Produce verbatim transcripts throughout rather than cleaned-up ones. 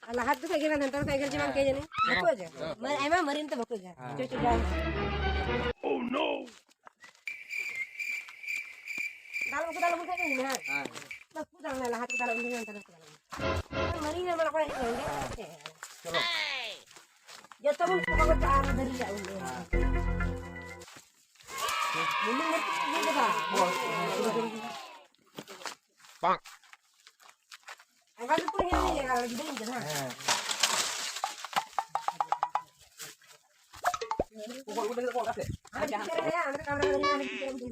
ᱟᱨ ᱞᱟᱦᱟ ᱛᱮᱫᱚ ᱮᱜᱮᱨ ᱠᱟᱱ ᱛᱟᱦᱮᱸ, ᱱᱮᱛᱟᱨ ᱫᱚ ᱮᱜᱮᱨ ᱪᱟᱵᱟᱝ ᱠᱮ ᱡᱟᱹᱱᱤ᱾ ᱵᱟᱠᱚ ᱮᱜᱮᱨ᱾ ᱢᱟᱨ-, ᱟᱭᱢᱟ ᱢᱟᱨᱮᱱ ᱛᱮ ᱵᱟᱠᱚ ᱮᱜᱮᱨ᱾ ᱦᱮᱸ᱾ ᱪᱚ, ᱪᱚ, ᱡᱟᱦᱟᱸ᱾ ᱫᱟᱞ ᱵᱟᱠᱚ ᱫᱟᱞ ᱵᱚᱱ ᱠᱷᱟᱡ ᱜᱮ ᱦᱩᱭᱱᱟ᱾ ᱦᱮᱸ᱾ ᱵᱟᱠᱚ ᱫᱟᱞ ᱞᱟᱦᱟ ᱛᱮᱠᱚ ᱫᱟᱞ ᱵᱚᱱ ᱠᱷᱟᱡ ᱱᱮᱛᱟᱨ ᱫᱚ ᱵᱟᱠᱚ ᱫᱟᱞ ᱵᱚᱱ᱾ ᱢᱟᱨᱮᱱ ᱦᱚᱲ ᱠᱚ ᱦᱮᱡ ᱞᱮᱱ ᱜᱮ᱾ ᱦᱮᱸ᱾ ᱪᱚᱞᱚ᱾ ᱡᱚᱛᱚ ᱵᱚᱱ ᱠᱚᱵᱟ ᱠᱚ ᱪᱟᱞᱟᱣ ᱫᱟᱲᱮᱭᱟᱜᱼᱟ ᱩᱱᱤ᱾ ᱢᱩᱞᱩᱝ ᱢᱩᱨᱛᱤ ᱤᱫᱤ ᱠᱟᱫᱟ᱾ ᱟᱭᱢᱟ ᱫᱤᱱ ᱯᱚᱨᱮ ᱧᱮᱞ ᱦᱩᱭ ᱞᱮᱱᱟ, ᱟᱨ ᱜᱤᱫᱽᱨᱟᱹ ᱜᱤᱫᱽᱨᱟᱹ, ᱦᱮᱸ᱾ ᱦᱮᱸ᱾ ᱚᱠᱚᱭ ᱩᱰᱟᱹᱝ ᱫᱚ ᱚᱠᱟ ᱥᱮᱫ? ᱟᱨ ᱡᱟᱦᱟᱸ ᱥᱮᱫ ᱨᱮ, ᱟᱨ ᱠᱟᱢᱨᱟ ᱨᱮ, ᱟᱨ ᱜᱤᱫᱽᱨᱟᱹ ᱜᱤᱫᱽᱨᱟᱹ᱾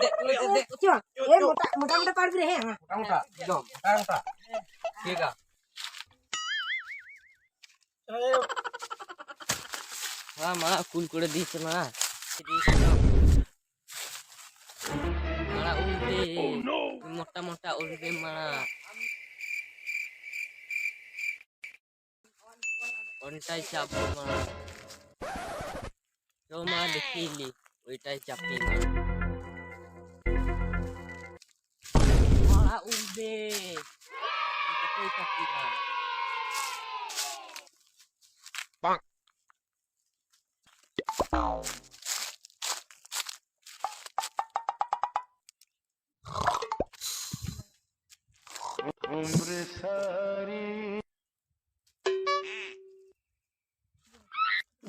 ᱫᱮᱡ, ᱫᱮᱡ, ᱫᱮᱡ᱾ ᱪᱚ, ᱮ, ᱢᱚᱴᱟ, ᱢᱚᱴᱟ, ᱢᱚᱴᱟ ᱯᱟᱲ ᱜᱤᱫᱽᱨᱟᱹ, ᱦᱮᱸ, ᱦᱮᱸ᱾ ᱢᱚᱴᱟ, ᱢᱚᱴᱟ, ᱮᱠᱫᱚᱢ, ᱢᱚᱴᱟ, ᱢᱚᱴᱟ᱾ ᱴᱷᱤᱠ ᱜᱮᱭᱟ᱾ ᱦᱮᱸ, ᱢᱟ, ᱠᱩᱞ ᱠᱚᱨᱮ ᱫᱤᱥ ᱢᱟ᱾ ᱢᱟᱲᱟ ᱩᱞ ᱵᱮ᱾ Oh, no! ᱢᱚᱴᱟ ᱢᱚᱴᱟ ᱩᱞ ᱵᱮ ᱢᱟᱲᱟ᱾ ᱚᱱᱴᱟᱭ ᱪᱟᱯ ᱢᱟ᱾ ᱪᱚ ᱢᱟ ᱫᱮᱠᱷᱤ ᱞᱤ, ᱚᱭᱴᱟᱭ ᱪᱟᱯᱤ ᱢᱟ᱾ ᱢᱟᱲᱟ ᱩᱞ ᱵᱮ᱾ ᱚᱱᱴᱟᱭ ᱪᱟᱯᱤ ᱢᱟ᱾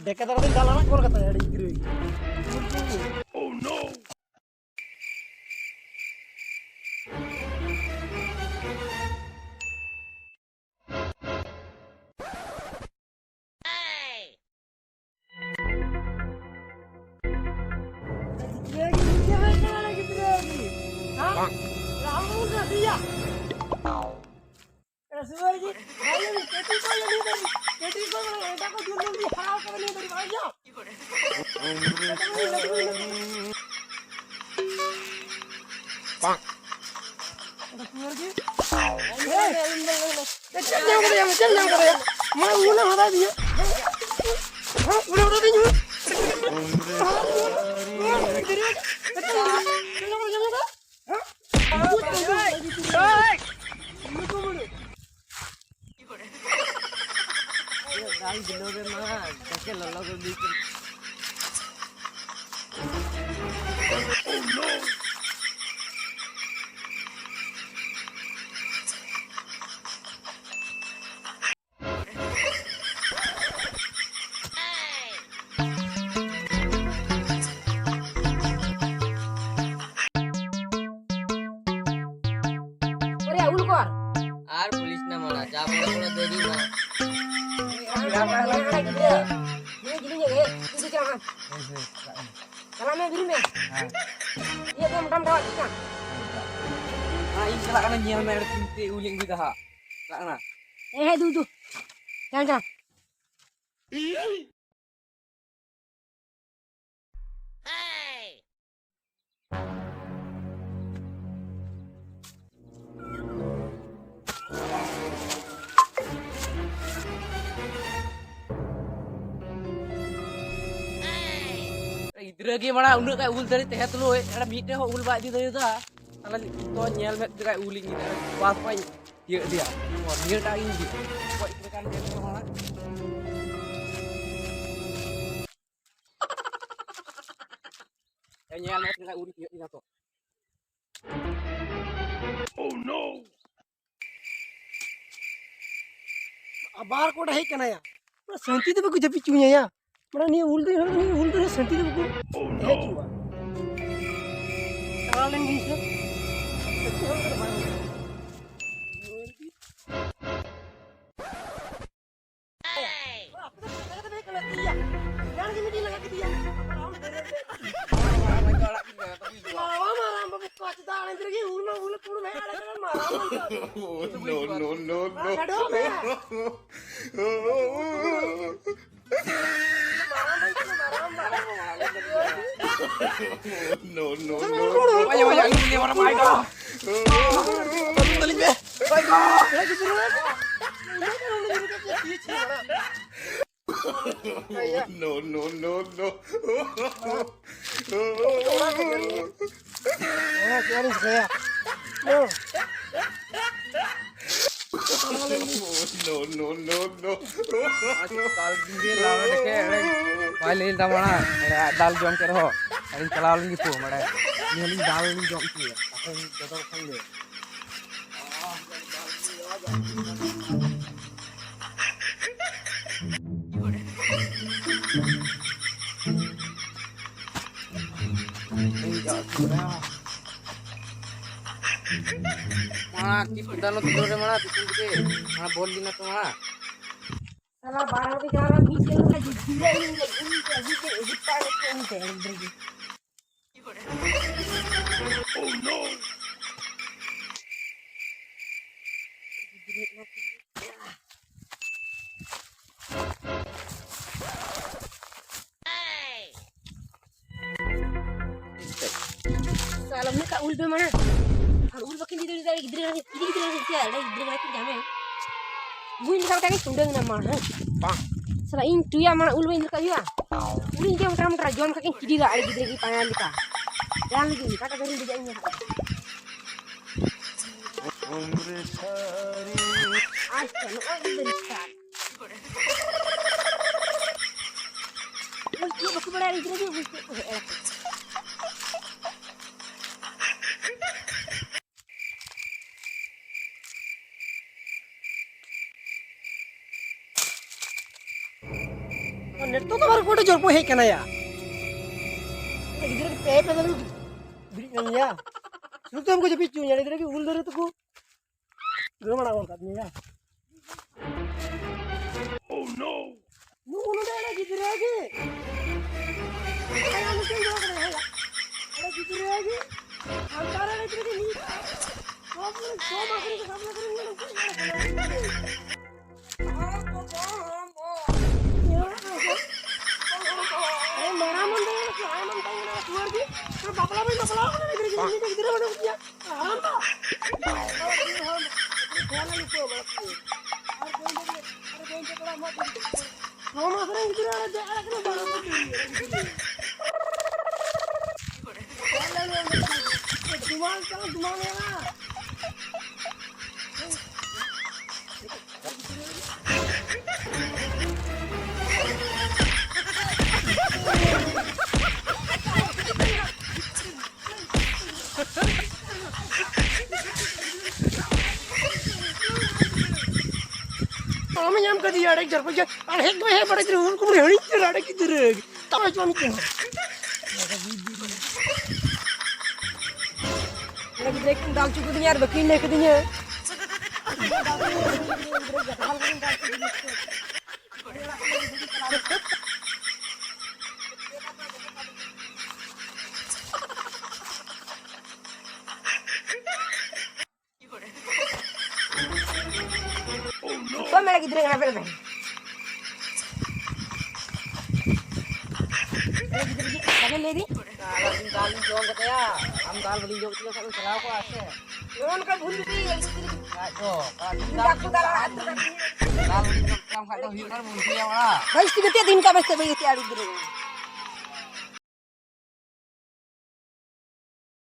ᱰᱮᱠᱮ ᱫᱟᱨᱟ ᱫᱚᱧ ᱫᱟᱞᱟᱱᱟ ᱠᱚᱞᱠᱟᱛᱟ ᱟᱹᱰᱤ ᱜᱤᱫᱽᱨᱟᱹ᱾ ᱪᱮᱫ ᱧᱟᱢ ᱠᱟᱫᱟᱭᱟ? ᱪᱮᱫ ᱧᱟᱢ ᱠᱟᱫᱟᱭᱟ? ᱢᱟ ᱩᱱᱟᱹᱜ ᱦᱟᱨᱟ ᱫᱤᱭᱟ᱾ ᱦᱮᱸ, ᱩᱱᱟᱹᱜ ᱦᱟᱨᱟ ᱫᱤᱭᱟ᱾ ᱪᱮᱫ ᱧᱟᱢ ᱠᱟᱫᱟᱭᱟ? ᱦᱮᱸ? ᱚᱨᱮ ᱩᱞ ᱠᱚᱨ᱾ ᱟᱨ ᱯᱩᱞᱤᱥ ᱱᱟ ᱢᱟᱱᱟ, ᱡᱟ ᱵᱚᱲᱚ ᱵᱚᱲᱚ ᱫᱟᱨᱤ ᱢᱟ᱾ ᱟᱨ ᱵᱚᱲᱚ ᱵᱚᱲᱚ ᱫᱟᱨᱤ ᱜᱤᱫᱽᱨᱟᱹ᱾ ᱱᱤᱭᱟᱹ ᱡᱤᱞᱤᱧ ᱜᱮ, ᱤᱫᱤ ᱪᱟᱞᱟᱜ ᱢᱮ᱾ ᱦᱮᱸ, ᱦᱮᱸ, ᱪᱟᱞᱟᱜ ᱢᱮ᱾ ᱪᱟᱞᱟᱜ ᱢᱮ, ᱵᱤᱨ ᱢᱮ᱾ ᱦᱮᱸ᱾ ᱤᱭᱟᱹ ᱫᱚ ᱢᱚᱴᱟᱢ ᱴᱟᱣᱟᱜ ᱪᱮᱫ ᱠᱟᱱ? ᱦᱮᱸ, ᱤᱧ ᱪᱟᱞᱟᱜ ᱠᱟᱱᱟ, ᱧᱮᱞ ᱢᱮ, ᱟᱨ ᱛᱤᱱ ᱛᱮ ᱩᱞᱤᱧ ᱟᱹᱜᱩᱭ ᱫᱟ ᱦᱟᱸᱜ᱾ ᱪᱟᱞᱟᱜ ᱠᱟᱱᱟ᱾ ᱦᱮᱸ, ᱦᱮᱸ, ᱫᱩ, ᱫᱩ᱾ ᱪᱟᱞ, ᱪᱟᱞ᱾ ᱜᱤᱫᱽᱨᱟᱹ ᱜᱮ ᱢᱟᱲᱟᱝ ᱩᱱᱟᱹᱜ ᱜᱟᱱ ᱩᱞ ᱫᱟᱨᱮ ᱛᱟᱦᱮᱸ ᱛᱩᱞᱩᱡ, ᱮᱴᱟᱜ ᱢᱤᱫᱴᱮᱡ ᱦᱚᱸ ᱩᱞ ᱵᱟᱭ ᱤᱫᱤ ᱫᱟᱲᱮᱭᱟᱫᱟ᱾ ᱛᱟᱦᱞᱮ ᱱᱤᱛᱚᱜ ᱧᱮᱞ ᱢᱮ, ᱛᱤᱱᱟᱹᱜ ᱜᱟᱱ ᱩᱞ ᱤᱧ ᱤᱫᱤ ᱫᱟᱲᱮᱭᱟᱫᱟ᱾ ᱵᱟᱥ ᱢᱟᱧ ᱛᱤᱭᱟᱹᱜ ᱤᱫᱤᱭᱟ᱾ ᱱᱤᱭᱟᱹᱴᱟᱜ ᱤᱧ ᱤᱫᱤᱭᱟ᱾ ᱜᱚᱡ ᱞᱮᱠᱟᱱ ᱜᱮ ᱦᱚᱲᱟᱜ᱾ ᱮ, ᱧᱮᱞ ᱢᱮ, ᱛᱤᱱᱟᱹᱜ ᱩᱞ ᱛᱤᱭᱟᱹᱜ ᱤᱧ ᱦᱟᱛᱟᱣ᱾ Oh no! ᱟᱵᱟᱨ ᱠᱚ ᱰᱟᱹᱦᱤᱜ ᱠᱟᱱᱟ ᱭᱟ᱾ ᱚᱱᱟ ᱥᱟᱱᱛᱤ ᱫᱚ ᱵᱟᱠᱚ ᱡᱟᱹᱯᱤᱫ ᱦᱚᱪᱚᱧᱟ ᱭᱟ᱾ ᱢᱟᱱᱮ ᱱᱤᱭᱟᱹ ᱩᱞ ᱫᱚ, ᱱᱤᱭᱟᱹ ᱩᱞ ᱫᱚ ᱥᱟᱱᱛᱤ ᱫᱚ ᱵᱟᱠᱚ ᱛᱟᱦᱮᱸ ᱦᱚᱪᱚᱣᱟᱜᱼᱟ᱾ ᱪᱟᱞᱟᱣ ᱞᱮᱱ ᱜᱤᱧ ᱥᱮ᱾ ᱟᱯᱮ ᱫᱚ ᱠᱟᱛᱷᱟ ᱠᱟᱛᱷᱟ ᱯᱮ ᱦᱮᱡ ᱠᱟᱱᱟ, ᱛᱤᱭᱟ᱾ ᱮᱱᱟᱝ ᱜᱮ ᱢᱤᱫᱴᱤᱡ ᱞᱟᱜᱟ ᱠᱮᱫᱮᱭᱟ᱾ ᱢᱟᱨᱟᱝ ᱵᱟᱹᱵᱩ ᱠᱚ ᱪᱮᱫᱟᱜ ᱟᱲᱮ ᱨᱮᱜᱮ ᱩᱞ ᱢᱟ ᱩᱞ ᱠᱩᱲᱩ ᱢᱮ ᱟᱲᱮ ᱠᱟᱱᱟ, ᱢᱟᱨᱟᱝ ᱵᱟᱹᱵᱩ᱾ No, no, no, no. ᱪᱷᱟᱰᱚ ᱢᱮ᱾ ᱢᱟᱨᱟᱝ ᱵᱟᱹᱵᱩ, ᱢᱟᱨᱟᱝ ᱵᱟᱹᱵᱩ᱾ No, no, no, no. ᱵᱟᱭ, ᱵᱟᱭ, ᱟᱹᱞᱤᱧ ᱞᱤᱧ ᱢᱟᱨᱟᱝ ᱵᱟᱭ ᱫᱚ᱾ ᱟᱹᱞᱤᱧ ᱯᱮ᱾ ᱵᱟᱭ ᱫᱚ᱾ No, no, no, no. ᱦᱮᱸ, ᱪᱮᱫ ᱤᱧ ᱪᱤᱠᱟᱹᱭᱟ? ᱦᱮᱸ᱾ No, no, no, no. ᱟᱡ ᱠᱟᱞ ᱫᱤᱱ ᱜᱮ ᱞᱟᱲᱟ ᱰᱮᱠᱮ ᱮᱲᱮ᱾ ᱵᱟᱭ ᱞᱟᱹᱭ ᱞᱮᱫᱟ ᱢᱟᱲᱟᱝ, ᱟᱡ ᱫᱟᱞ ᱡᱚᱢ ᱠᱮᱫ ᱨᱮᱦᱚᱸ ᱟᱹᱞᱤᱧ ᱪᱟᱞᱟᱣ ᱞᱮᱱ ᱜᱮᱠᱚ ᱢᱟᱱᱮ, ᱤᱧ ᱦᱚᱸᱞᱤᱧ ᱫᱟᱞ ᱞᱤᱧ ᱡᱚᱢ ᱦᱚᱪᱚᱭᱟ ᱛᱟᱯᱚᱨᱮ ᱡᱚᱛᱚ ᱠᱷᱚᱱ ᱞᱟᱹᱭᱟ᱾ ᱢᱟ ᱪᱤᱯ ᱫᱟᱱᱚ ᱛᱩᱞᱟᱹ ᱨᱮ ᱢᱟᱲᱟ ᱛᱤᱥᱤᱱ ᱛᱮ ᱢᱟ ᱵᱚᱞ ᱞᱤᱱᱟ ᱛᱚ ᱢᱟ᱾ ᱥᱟᱞᱟ ᱵᱟᱨ ᱦᱚᱲ ᱠᱚ ᱪᱟᱞᱟᱣ ᱞᱮᱱᱟ, ᱢᱤᱫ ᱴᱷᱮᱱ ᱠᱷᱚᱱᱟᱜ ᱡᱤᱞ ᱞᱮ ᱟᱹᱜᱩ ᱞᱮᱫᱟ, ᱡᱤᱞ ᱞᱮ ᱟᱹᱜᱩ ᱠᱮᱫ, ᱟᱹᱜᱩ ᱠᱮᱫ ᱞᱮ ᱩᱱᱤ ᱴᱷᱮᱱ ᱜᱤᱫᱽᱨᱟᱹ ᱜᱮ᱾ ᱥᱟᱞᱟ ᱩᱱᱟᱹᱜ ᱠᱟ ᱩᱞ ᱵᱮ ᱢᱟᱱᱟ᱾ ᱟᱨ ᱩᱞ ᱵᱟᱹᱠᱤᱱ ᱤᱫᱤ ᱫᱟᱲᱮᱭᱟᱜᱼᱟ, ᱜᱤᱫᱽᱨᱟᱹ ᱜᱤᱫᱽᱨᱟᱹ ᱜᱤᱫᱽᱨᱟᱹ ᱜᱤᱫᱽᱨᱟᱹ ᱢᱟᱱᱟ ᱠᱤᱱ ᱡᱟᱢᱮ᱾ ᱵᱩᱡᱽ ᱞᱮᱠᱟ ᱢᱤᱫᱴᱟᱝ ᱜᱮ ᱴᱩᱰᱟᱹᱝ ᱮᱱᱟ ᱢᱟ, ᱦᱮᱸ᱾ ᱥᱟᱞᱟ ᱤᱧ ᱴᱩᱭᱟ ᱢᱟᱱᱟ ᱩᱞ ᱵᱟᱹᱧ ᱤᱫᱤ ᱞᱮᱠᱟ ᱦᱩᱭᱩᱜᱼᱟ᱾ ᱩᱞᱤᱧ ᱡᱚᱢ ᱠᱟᱱᱟ ᱢᱚᱴᱨᱟ ᱡᱚᱢ ᱠᱟᱜ ᱤᱧ ᱪᱤᱰᱤᱨᱟ ᱟᱹᱰᱤ ᱜᱤᱫᱽᱨᱟᱹ ᱜᱮ ᱯᱟᱭᱟ ᱞᱮᱠᱟ᱾ ᱡᱟᱦᱟᱸ ᱞᱟᱹᱜᱤᱫ ᱠᱟᱴᱟ ᱫᱟᱨᱮ ᱨᱮ ᱫᱮᱡᱚᱜ ᱤᱧ ᱧᱮᱞ ᱠᱟᱜ᱾ ᱟᱪᱪᱷᱟ, ᱱᱚᱜᱼᱚᱭ ᱤᱧ ᱫᱚ ᱱᱤᱛᱟᱨ᱾ ᱩᱱᱠᱩ ᱵᱟᱠᱚ ᱵᱟᱲᱟᱭᱟ ᱜᱤᱫᱽᱨᱟᱹ ᱜᱮ ᱩᱱᱠᱩ ᱠᱚ ᱦᱮᱡ ᱟᱠᱚ᱾ ᱱᱤᱛᱚᱜ ᱫᱚ ᱟᱨ ᱚᱠᱚᱭ ᱡᱳᱨ ᱠᱚ ᱦᱮᱡ ᱠᱟᱱᱟ ᱭᱟ? ᱜᱤᱫᱽᱨᱟᱹ ᱠᱚ ᱯᱮ ᱯᱮ ᱫᱷᱟᱣ ᱵᱤᱨᱤᱫ ᱠᱟᱱ ᱜᱮᱭᱟ᱾ ᱥᱩᱫᱷᱩ ᱛᱮᱢ ᱠᱚ ᱡᱟᱹᱯᱤᱫ ᱦᱚᱪᱚᱧᱟ, ᱜᱤᱫᱽᱨᱟᱹ ᱜᱮ ᱩᱞ ᱫᱟᱨᱮ ᱛᱟᱠᱚ᱾ ᱜᱟᱹᱲ ᱢᱟᱲᱟᱝ ᱜᱚᱫ ᱠᱟᱜ ᱛᱤᱧᱟ᱾ ᱱᱩᱜᱼᱩ ᱱᱚᱰᱮ ᱚᱱᱟ ᱜᱤᱫᱽᱨᱟᱹ ᱜᱮ᱾ ᱟᱭᱟᱜ ᱧᱩᱛᱩᱢ ᱫᱚ ᱠᱟᱱᱟ, ᱦᱮᱸ᱾ ᱚᱱᱟ ᱜᱤᱫᱽᱨᱟᱹ ᱜᱮ᱾ ᱥᱟᱱᱛᱟᱲ ᱨᱮ ᱜᱤᱫᱽᱨᱟᱹ ᱜᱮ ᱢᱤᱫ᱾ ᱥᱚᱵ ᱥᱚᱵ ᱟᱹᱠᱷᱨᱤᱧ ᱠᱚ, ᱥᱚᱵ ᱟᱹᱠᱷᱨᱤᱧ ᱠᱚ᱾ ᱟᱨᱮ ᱢᱟᱨᱟᱝ ᱢᱟᱱ ᱫᱚ ᱥᱚᱦᱟᱭ ᱢᱟᱱ ᱛᱟᱭ ᱢᱮᱱᱟᱜᱼᱟ, ᱛᱩᱢᱟᱹᱨ ᱜᱮ᱾ ᱟᱨ ᱵᱟᱯᱞᱟ ᱵᱟᱹᱧ ᱵᱟᱯᱞᱟ ᱟᱠᱟᱱᱟ, ᱜᱤᱫᱽᱨᱟᱹ ᱜᱤᱫᱽᱨᱟᱹ ᱜᱤᱫᱽᱨᱟᱹ ᱵᱟᱹᱱᱩᱜ ᱠᱚᱛᱤᱧᱟ᱾ ᱦᱟᱲᱟᱢ ᱫᱚ᱾ ᱦᱟᱲᱟᱢ ᱫᱚ᱾ ᱦᱟᱲᱟᱢ ᱫᱚ᱾ ᱠᱷᱮᱭᱟᱞ ᱟᱹᱞᱩ ᱠᱚ ᱵᱟᱲᱟ ᱠᱚ᱾ ᱟᱨ ᱵᱟᱹᱧ ᱫᱮᱡ-, ᱟᱨ ᱵᱟᱹᱧ ᱫᱮᱡ ᱵᱟᱲᱟ ᱢᱚᱡᱽ ᱜᱮ᱾ ᱱᱚᱣᱟ ᱢᱟᱥ ᱨᱮ ᱜᱤᱫᱽᱨᱟᱹ ᱟᱨ ᱫᱮᱡ ᱟᱲᱟᱜ ᱠᱟᱱᱟ, ᱵᱟᱨᱚ ᱥᱚ ᱴᱤ ᱵᱷᱤ ᱨᱮ ᱜᱤᱫᱽᱨᱟᱹ᱾ ᱠᱷᱮᱭᱟᱞ ᱟᱹᱞᱩ ᱚᱸᱰᱮ ᱠᱚ᱾ ᱫᱩᱢᱟᱝ ᱪᱟᱞᱟᱝ ᱫᱩᱢᱟᱝ ᱮᱱᱟ᱾ ᱠᱟᱫᱮᱭᱟ ᱟᱲᱮ ᱡᱟᱨᱯᱟ ᱜᱮ᱾ ᱟᱨ ᱦᱮᱡ ᱜᱮ ᱦᱮᱡ ᱵᱟᱲᱟ ᱜᱤᱫᱽᱨᱟᱹ, ᱩᱱᱠᱩ ᱢᱟ ᱦᱤᱲᱤᱧ ᱩᱛᱟᱹᱨ ᱟᱲᱮ ᱜᱤᱫᱽᱨᱟᱹ᱾ ᱛᱟᱣ ᱦᱤᱡᱩᱜᱼᱟ ᱢᱤᱫᱴᱮᱱ᱾ ᱚᱱᱟ ᱜᱤᱫᱽᱨᱟᱹ ᱠᱤᱱ ᱫᱟᱞ ᱦᱚᱪᱚ ᱠᱤᱫᱤᱧᱟ ᱟᱨ ᱵᱟᱹᱠᱤᱱ ᱞᱟᱹᱭ ᱠᱟᱫᱤᱧᱟ᱾ ᱛᱚ ᱢᱮᱲᱟ ᱜᱤᱫᱽᱨᱟᱹ ᱠᱟᱱᱟ ᱯᱮ ᱢᱮ᱾ ᱢᱮᱲᱟ ᱜᱤᱫᱽᱨᱟᱹ ᱜᱮ ᱵᱟᱵᱮᱱ ᱞᱟᱹᱭ ᱫᱤᱧ᱾ ᱟᱞᱟᱝ ᱫᱟᱞ ᱤᱧ ᱡᱚᱢ ᱠᱟᱛᱟᱭᱟ, ᱟᱢ ᱫᱟᱞ ᱵᱟᱹᱞᱤᱧ ᱡᱚᱢ ᱠᱟᱛᱟᱭᱟ, ᱥᱟᱵ ᱪᱟᱞᱟᱣ ᱠᱚᱜᱼᱟ ᱥᱮ? ᱱᱚᱜᱼᱚ ᱱᱚᱝᱠᱟ ᱵᱷᱩᱞ ᱡᱩᱫᱤ ᱠᱷᱟᱡ ᱫᱚ, ᱫᱟᱞ ᱫᱟᱞ ᱠᱚ ᱫᱟᱞ ᱟᱲᱟᱜ ᱩᱛᱟᱹᱨ ᱠᱟᱜ ᱠᱷᱟᱡ ᱫᱚ ᱦᱩᱭᱩᱜ ᱠᱟᱱᱟ, ᱵᱚᱱ ᱤᱫᱤᱭᱟ ᱚᱲᱟᱜ᱾ ᱵᱟᱹᱲᱤᱡ ᱛᱮ ᱜᱟᱛᱮᱜ ᱫᱤᱱ ᱠᱟ ᱵᱟᱹᱲᱤᱡ ᱛᱮ ᱵᱟᱹᱧ ᱜᱟᱛᱮᱜᱼᱟ ᱟᱹᱰᱤ ᱜᱤᱫᱽᱨᱟᱹ᱾